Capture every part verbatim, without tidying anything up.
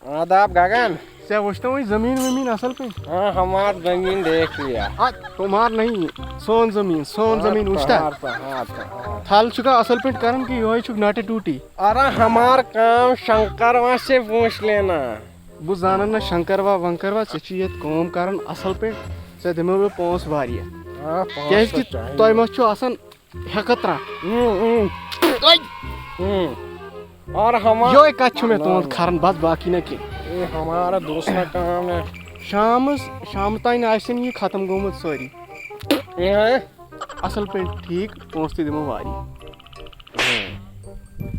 آداب گگن۔ ژےٚ وٕچھتو وۄنۍ زٔمیٖن ؤمیٖن اَصٕل پٲٹھۍ؟ ہاں، ہمار زمین دیکھ لیا۔ آ، تُمہار نہیں، سون زٔمیٖن، سون زٔمیٖن وٕچھتا؟ تُمہار، تُمہار، تُمہار۔ تھل چھُکھا اَصٕل پٲٹھۍ کران کہِ یِہوٚے چھُکھ ناٹہِ ٹوٗٹی؟ ارے ہمار کام شنکر وہاں سے پوچھ لینا۔ بہٕ زانن نہ شنکر وا ونکر وا، ژےٚ چھِ ییٚتہِ کٲم کران اَصٕل پٲٹھۍ، ژےٚ دِمو بہٕ پونٛسہٕ واریاہ۔ ہاں، پانٛژھ کیازِ کہِ ساس چاہیے۔ تۄہہِ ما چھُو آسان ہٮ۪کتھ ترٛٹھ؟ ہوں، ہوں، ہوں۔ اور ہمار یِہوٚے کَتھِ چھُ مےٚ تُہُنٛد کھران، بس باقٕے نہ کینٛہہ۔ یہ ہمارا دوسرا کام ہے۔ شامس شام تام آسن یہِ ختم گوٚمُت سٲری۔ یہ ہے۔ اصل پٲٹھۍ ٹھیٖک، پونٛسہٕ تہِ دِمو واریاہ۔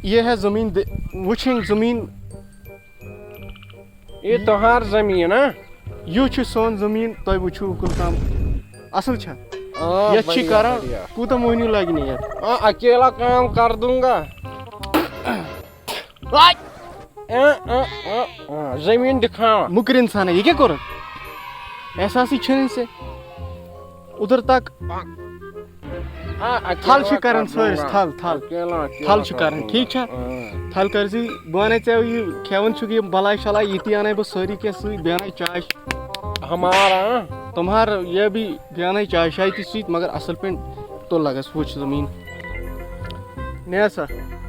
یہِ ہے زٔمیٖن دِ-، وٕچھِنۍ زٔمیٖن۔ یہ تُمہار زمین ہاں؟ یہِ چھُ سون زٔمیٖن، تۄہہِ وٕچھِو کُن تام۔ اصل چھا؟ ہاں، یتھ چھِ بڑھیا، کران، بڑھیا۔ کوٗتاہ مۄہنیوٗ لگہِ نہٕ یتھ؟ ہاں، اکیلا کام کر دوں گا۔ اے، اے، اے، اے، زمین دکھاو۔ مُکرِ انسان، یہِ کیٛاہ کوٚرُتھ؟ احساسٕے چھُنہٕ ژےٚ۔ ادھر تک۔ ہاں، تھل چھِ اکیلا کران کر سٲرِس، دوں گا۔ تھل، تھل۔ اکیلا، اکیلا تھل چھِ کر کران، دوں ٹھیٖک گا۔ چھا؟ ہاں۔ تھل کر زِ، بہٕ وَنے ژےٚ یہِ کھٮ۪وان چھُکھ یہِ بلاے شلاے، یہِ تہِ اَنَے بہٕ سٲری کینٛہہ سۭتۍ، بیٚیہِ اَنَے چاے۔ ہمارا، ہاں؟ تمہار یہ بھی بیٚیہِ اَنَے چاے شاے تہِ سۭتۍ، مگر اصل پٲٹھۍ تُل لگس وٕچھ زٔمیٖن۔ نیر سا۔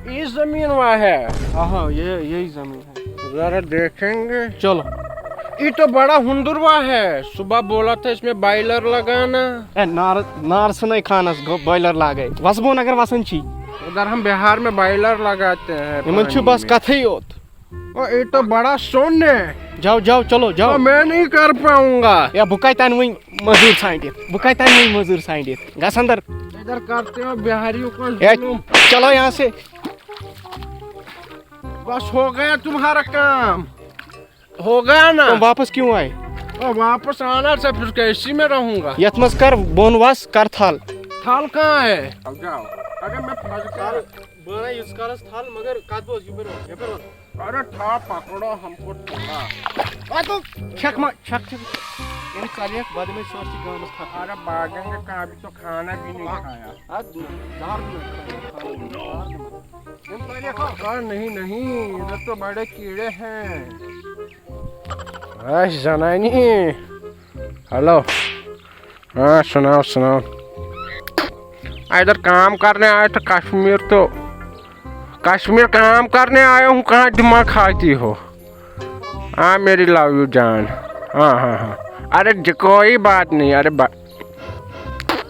یہ زمین وا ہے؟ آہا، یہ، یہی زمین ہے۔ ذرا دیکھیں گے۔ چلو۔ یہ تو بڑا ہندروا ہے، صبح بولا تھا اس میں بائلر لگانا۔ اے نار، نار سنائی خانس گو بوائلر لاگے۔ وسبون اگر وسن چی۔ ادھر ہم بہار میں بائلر لگاتے ہیں یمن چھُ پانی بس میں۔ کتھے یوت۔ او، یہ تو بڑا سون ہے۔ جاو، جاو، چلو، جاو۔ او، میں نہیں کر پاؤں گا۔ یا بہٕ کتہِ انہٕ وۄنۍ مزدوٗر ژھانٛڈِتھ؟ بہٕ کتہِ انہٕ وۄنۍ مزدوٗر ژھانٛڈِتھ؟ گژھ اندر۔ ادھر کرتے ہو بہاریوں کو اے، ظلم۔ چلو یہاں سے۔ بس ہو گیا تمہارا کام۔ ہو گیا نا؟ تم واپس کیوں آئے؟ او، واپس آنا تھا، پھر کیسی میں رہوں گا؟ یتھ منٛز کر بۄن وس، کر تھل۔ تھل کہاں ہے؟ اب جاؤ۔ ارے میں پھنس گیا۔ بہٕ انہٕ ییٖتِس کالس تھل، مگر کتھ بوز، یپٲرۍ وَن، یپٲرۍ وَن۔ ارے تھا پکڑو ہم کو تھوڑا۔ آ، تو چھکھ ما، چھکھ، چھکھ۔ ییٚمِس ژَلہِ یَکھ، بہٕ دِمَے سٲرسٕے گامَس تھپھ۔ ارے باغن کے کہاں، ابھی تو کھانا بھی نہیں کھایا۔ آ، زہر دِمَے، زہر دِمَے۔ ارے نہیں، نہیں، ادھر تو بڑے کیڑے ہیں۔ اے زنانی۔ ہیلو۔ ہاں، سناؤ، سناؤ۔ ادھر کام کرنے آئے تھے کشمیر تو، کشمیر کام کرنے آیا ہوں، کہاں دماغ کھاتی ہو؟ ہاں، میری لو یو جان۔ ہاں، ہاں، ہاں۔ ارے ج-، کوئی بات نہیں، ارے با-،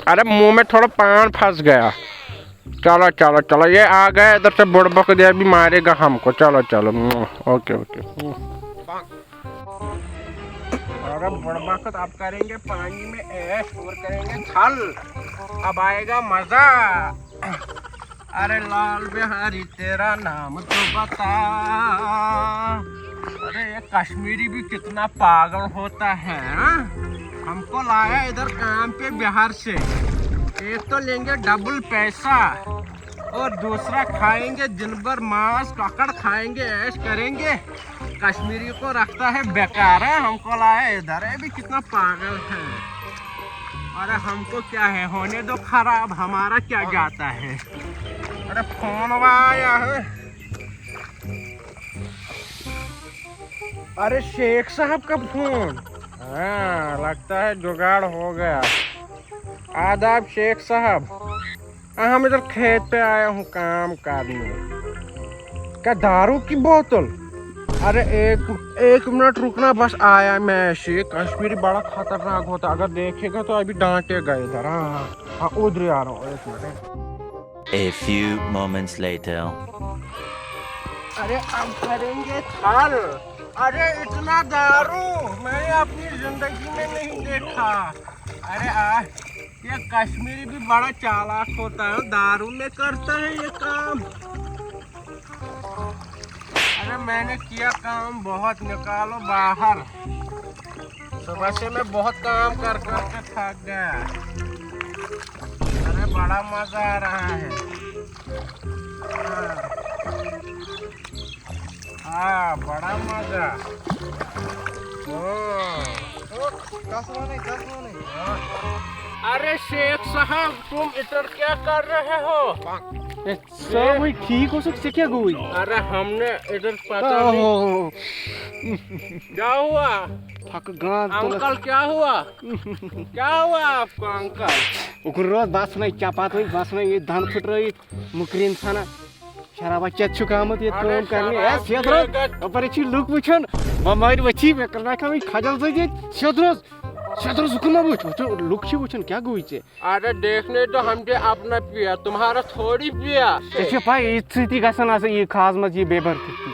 ارے منہ میں تھوڑا پان پھنس گیا۔ چلو، چلو، چلو، یہ آ گیا ادھر سے بڑبک دے، ابھی مارے گا ہم کو۔ چلو، چلو، اوکے، اوکے۔ ارے بڑبک، اب کریں گے پانی میں ایش اور کریں گے تھل، اب آئے گا مزہ۔ ارے لال بہاری تیرا نام تو بتا۔ ارے یہ کشمیری بھی کتنا پاگل ہوتا ہے، ہاں؟ ہم کو لایا ادھر کام پہ بہار سے، ایک تو لیں گے ڈبل پیسہ اور دوسرا کھائیں گے دن بھر ماس پکڑ کھائیں گے، ایش کریں گے۔ کشمیری کو رکھتا ہے بیکار، ہے؟ ہم کو لایا ادھر، یہ بھی کتنا پاگل ہے۔ ارے ہم کو کیا ہے، ہونے دو خراب، ہمارا کیا جاتا ہے۔ ارے فون آیا ہے۔ ارے شیخ صاحب کا فون۔ ہاں، لگتا ہے جگاڑ ہو گیا۔ آداب شیخ صاحب۔ ہاں، ہم ادھر کھیت پہ آیا ہوں کام کرنے۔ کیا دارو کی بوتل؟ ارے ایک، ایک منٹ رکنا، بس آیا میں ایسے۔ کشمیری بڑا خطرناک ہوتا، اگر دیکھے گا تو ابھی ڈانٹے گا ادھر۔ ہاں، ہاں، ہاں، ادھر ہی آ رہا ہوں، ایک minute. A few moments later. ارے ہم کریں گے تھل۔ ارے اتنا دارو میں نے اپنی زندگی میں نہیں دیکھا۔ ارے آ، یہ کشمیری بھی بڑا چالاک ہوتا ہے، دارو میں کرتا ہے یہ کام۔ ارے میں نے کیا کام بہت، نکالو باہر۔ صبح سے میں بہت کام کر کر کے تھک گیا۔ ارے بڑا مزہ آ رہا ہے۔ ہاں۔ ہاں، بڑا مزہ۔ ہاں۔ ارے شیخ صاحب، تم ادھر کیا کر رہے ہو؟ سٲری ٹھیٖک اوسُکھ، ژےٚ کیٛاہ گوٚوُے؟ ارے ہم نے ادھر پتا نہیں۔ اوہ، کیا ہوا؟ پھکہٕ گانٛد تُلَتھ۔ انکل، کیا ہوا؟ کیا ہوا آپ کو، انکل؟ اُکُن روز، بہٕ ژھٕنَے چپاتھ وۄنۍ، بہٕ ژھٕنَے یہِ دَنٛد پھٕٹرٲیِتھ، مُکرِ اِنسانا۔ شرابا چٮ۪تھ چھُکھ آمُت ییٚتہِ اَدٕ کٲم کرنہِ؟ ہے، شراب سیٚدھ روز، پیٚیہِ گژھِ۔ اَپٲرۍ چھِ لُکھ وٕچھان، بۄمبارِ ؤتھی، مےٚ کٔر نہ کٲمٕے، کھجل زٔدۍ ییٚتہِ۔ سیٚدھ روز، سیٚدھ روز، اُکُن مہ وٕچھ، وٕچھ، لُکھ چھِ وٕچھان، کیٛاہ گوٚوُے ژےٚ؟ ارے دیکھنے دو، ہم نے اپنا پیا، تمہارا تھوڑی پیا۔ ژےٚ چھےٚ پَے، یہِ سۭتی گژھان آسان یہِ کھازمَس یہِ بے برکتی۔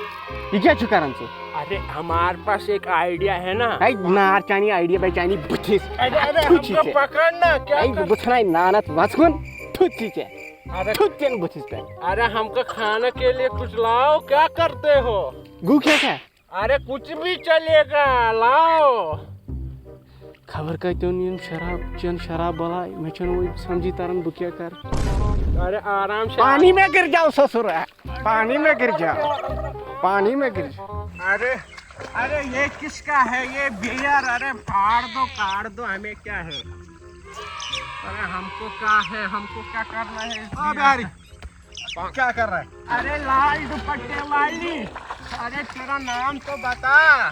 یہِ کیٛاہ چھُ کران ژٕ؟ ارے ہمارے پاس ایک آئیڈیا ہے نا۔ ہے نار چانی آئیڈیا بے چانی بٕتھِس۔ ارے، ارے، ہم تھُچ چھِ کو ژےٚ۔ پکڑنا، کیا ہے کر- بہٕ ژھٕنَے نانَتھ وَژھ کُن، تھُچ چھِ ژےٚ۔ ارے تھُچ ژےٚ بٕتھِس پٮ۪ٹھ۔ ارے ہم کو کھانے کے لیے کچھ لاؤ، کیا کرتے ہو؟ گوٚو کیٛاہ کیٛاہ؟ ارے کچھ بھی چلے گا، لاؤ۔ خبر کتہِ اوٚن یِم شراب چٮ۪ن، شراب بلاے، مےٚ چھُنہٕ وۄنۍ سمجھی تران بہٕ کیٛاہ کرٕ۔ ارے آرام سے۔ پانی میں گر جاؤ سسرا، پانی میں گر جاؤ، پانی میں گر جاؤ۔ ارے، ارے یہ کس کا ہے یہ بیئر؟ ارے پھاڑ دو، کاٹ دو، ہمیں کیا ہے؟ ارے ہم کو کیا ہے، ہم کو کیا کرنا ہے اس بیئر سے؟ کیا کر رہا ہے؟ ارے لال دوپٹے والی، ارے تیرا نام تو بتا۔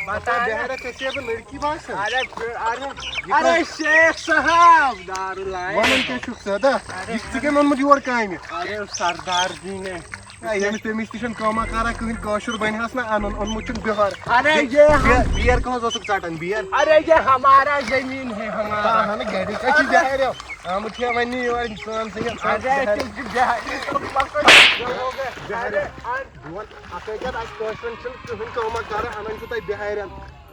بتا بتا نا۔ بہارا کیسے اب لڑکی بات ہے؟ ارے، ارے، یہ ارے کون؟ شیخ صاحب، دارالعین۔ ونان کیا چھُکھ ژٕ؟ ادا، ارے یہ ژٕ کٔمۍ اوٚنمُت یور کامہِ؟ ارے سردار جی نے۔ ہے، ییٚمِس تٔمِس تہِ چھُنہٕ کٲمہ کارا کٕہٕنۍ، کٲشُر بنہِ ہس نہٕ اَنُن، اوٚنمُت چھُن بِہار۔ ارے، بے-، یہ ہم بے-، بیر کہاں اوسُکھ ژٹان، بیر؟ ارے، یہ ہمارا زمین ہے، ہمارا۔ ہاں، ہاں، نہ، گرِ کتہِ چھِ بہارِ؟ آمُت چھِ وۄنۍ یور اِنسان سٕنٛدِ اَتھ اَدٕ بِہارِ۔ تِم چھِ بِہارِ، تِم پَکان۔ بِہارِ۔ اَدٕ، اَدٕ۔ بہٕ وَنہٕ، اَپٲرۍ کَتھ، اَسہِ کٲشرٮ۪ن چھُنہٕ کٕہٕنۍ کٲمہ کَرٕنۍ، اَنان چھُو تُہۍ بِہارٮ۪ن۔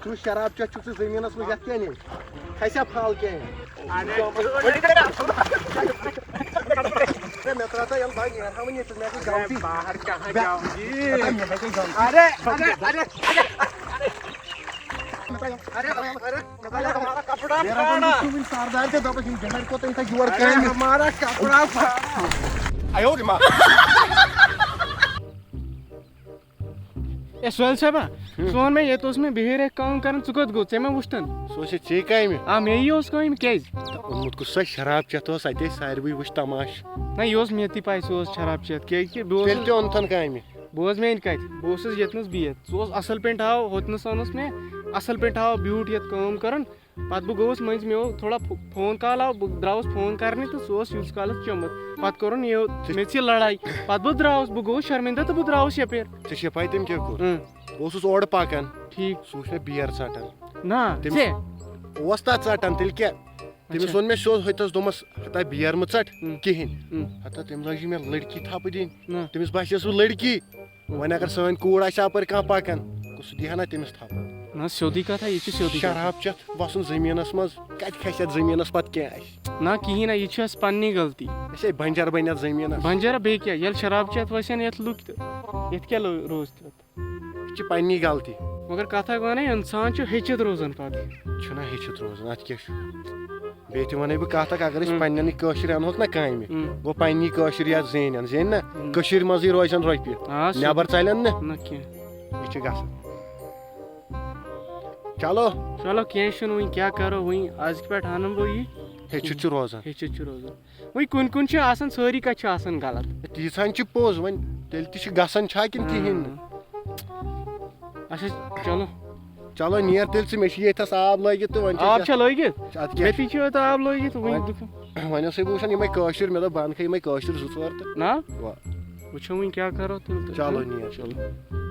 ژٕ شراب چٮ۪تھ چھُکھ ژٕ زٔمیٖنَس منٛز، یَتھ کیٛاہ نیرِ؟ کھسیا پھل کینٛہہ؟ اَدٕ۔ ہے، مےٚ ترٛاو تہٕ یَلہٕ، بہٕ نیرٕ ہا وۄنۍ ییٚتہِ، مےٚ گٔے غلطی۔ باہر کہاں بہٕ جاؤں گی؟ مےٚ گٔے غلطی۔ اَدٕ، اَدٕ، اَدٕ، اَدٕ۔ ارے، ارے، ارے، ہمارا کپڑا میرا پھاڑا۔ بندو، تو ان سردار کے دبا جن بہار کو تو ان کا جوڑ ارے، کہیں۔ ہمارا کپڑا پھاڑا۔ آیو ری ماں۔ اے سہیل صٲبا، ہم۔ ژٕ وَن مےٚ، ییٚتہِ اوس مےٚ بِہٲرۍ اَکھ کٲم کَران، ژٕ کوٚت گوٚو؟ ژےٚ مےٚ وُچھتَن؟ سُہ اوس ییٚتہِ ژےٚ کامہِ۔ آ، مےٚ یی اوس کامہِ، کیٛازِ؟ تہٕ اوٚنمُت کُس سا شراب چٮ۪تھ اوس، اَتہِ ٲسۍ ساروٕے وٕچھ تماش۔ نہ، یہِ اوس مےٚ تہِ پَے، سُہ اوس شراب چٮ۪تھ، کیٛازِکہِ بہٕ اوسُس تیٚلہِ تہِ اوٚنتھَن کامہِ۔ بوز میٛانہِ کَتھِ، بہٕ اوسُس ییٚتنَس بِہِتھ، ژٕ اوس اَصٕل پٲٹھۍ آو، ہوٚتنَس اوٚنُس مےٚ، اَصٕل پٲٹھۍ آو بیوٗٹھ یَتھ کٲم کَران۔ پَتہٕ بہٕ گوٚوُس مٔنٛزۍ، مےٚ اوٚن تھوڑا فو-، فون کال آو، بہٕ درٛاوُس فون کَرنہِ تہٕ سُہ اوس ییٖتِس کالَس چوٚمُت۔ پَتہٕ کوٚرُن یہِ، مےٚ ژھٕنۍ لڑاے۔ پَتہٕ بہٕ درٛاوُس، بہٕ گوٚوُس شرمِندٕ تہٕ بہٕ درٛاوُس یَپٲرۍ۔ ژےٚ چھےٚ پَے تٔمۍ کیٛاہ کوٚر؟ اۭں۔ بہٕ اوسُس اورٕ پَکان، نہ، سُہ وٕچھ مےٚ بِیَر ژَٹان۔ نہ، تٔمِس ژےٚ؟ اوس تَتھ ژَٹان، تیٚلہِ کیٛاہ؟ تٔمِس اچھا۔ ووٚن مےٚ سیوٚد، ہُتہِ تھَس دوٚپمَس، ہتا بِیَر مہٕ ژَٹ اۭں۔ کِہیٖنۍ۔ اۭں۔ ہتا تٔمۍ لٲجی مےٚ لٔڑکی تھَپہٕ دِنۍ۔ نہ۔ تٔمِس باسیٚس بہٕ لٔڑکی۔ وۄنۍ اگر سٲنۍ کوٗر آسہِ اَپٲرۍ کانٛہہ پَکان، کُس سُہ دِیہِ ہا نہ تٔمِس تھَپھ؟ نہ، سیوٚدُے کَتھا، یہِ چھِ سیوٚدُے کَتھا۔ شراب چٮ۪تھ وَسُن زٔمیٖنَس منٛز، کَتہِ کھسہِ اَتھ زٔمیٖنَس پَتہٕ کینٛہہ اَسہِ؟ نہ، کِہیٖنۍ نہ، یہِ چھِ اَسہِ پنٛنی غلطی۔ أسۍ ہے بنجر بٔنۍ اَتھ زٔمیٖنَس۔ بنجر بیٚیہِ کیٛاہ؟ ییٚلہِ شراب چٮ۪تھ وَسن یَتھ لُکۍ تہٕ یَتھ کیٛاہ لو-، روز تہِ پَتہٕ؟ یہِ چھِ پنٛنی غلطی۔ مگر کَتھ اَکھ وَنے، اِنسان چھُ ہیٚچھِتھ روزان پَتہٕ۔ چھُنہ ہیٚچھِتھ روزان، اَتھ کیٛاہ چھُ؟ بیٚیہِ تہِ وَنَے بہٕ کَتھ اَکھ، اگر أسۍ ہُم۔ پنٛنٮ۪نٕے کٲشِرۍ اَنہوکھ نہ کامہِ، ہُم۔ گوٚو پنٛنی کٲشِر یَتھ زینَن، زینہِ نہ؟ ہُم۔ کٔشیٖرِ منٛزٕے روزن رۄپیہِ، آ، سیوٚد۔ نٮ۪بر ژَلن نہٕ؟ نہ کینٛہہ۔ یہِ چھِ گژھان۔ چلو۔ چلو، کینٛہہ چھُنہٕ، وۄنۍ کیٛاہ کَرو، وۄنۍ أزکہِ پٮ۪ٹھ اَنَن بہٕ یہِ۔ ہیٚچھِتھ چھُ روزان۔ ہیٚچھِتھ چھُ روزان۔ وۄنۍ کُنہِ کُنہِ چھِ آسان، سٲری کَتھِ چھِ آسان غلط۔ تیٖژہَن چھِ پوٚز، وۄنۍ تیٚلہِ تہِ چھِ گژھان چھا کِنہٕ کِہیٖنۍ نہٕ؟ اچھا، چلو۔ چلو، نیر تیٚلہِ ژٕ، مےٚ چھِ ییٚتھَس آب لٲگِتھ تہٕ وۄنۍ چھِ آب أسۍ چھا لٲگِتھ؟ اَدٕ کیٛاہ مےٚ چھُ؟ تہِ چھُ ییٚتہِ آب لٲگِتھ، وۄنۍ وۄنۍ، وۄنۍ اوسُے بہٕ وٕچھان یِمَے کٲشِرۍ، مےٚ دوٚپ بہٕ اَنہٕ کھا یِمَے کٲشِرۍ زٕ ژور تہٕ نا؟ وۄنۍ۔ وٕچھو وۄنۍ کیٛاہ کَرو تیٚلہِ تہٕ۔ چلو، نیر۔ چلو۔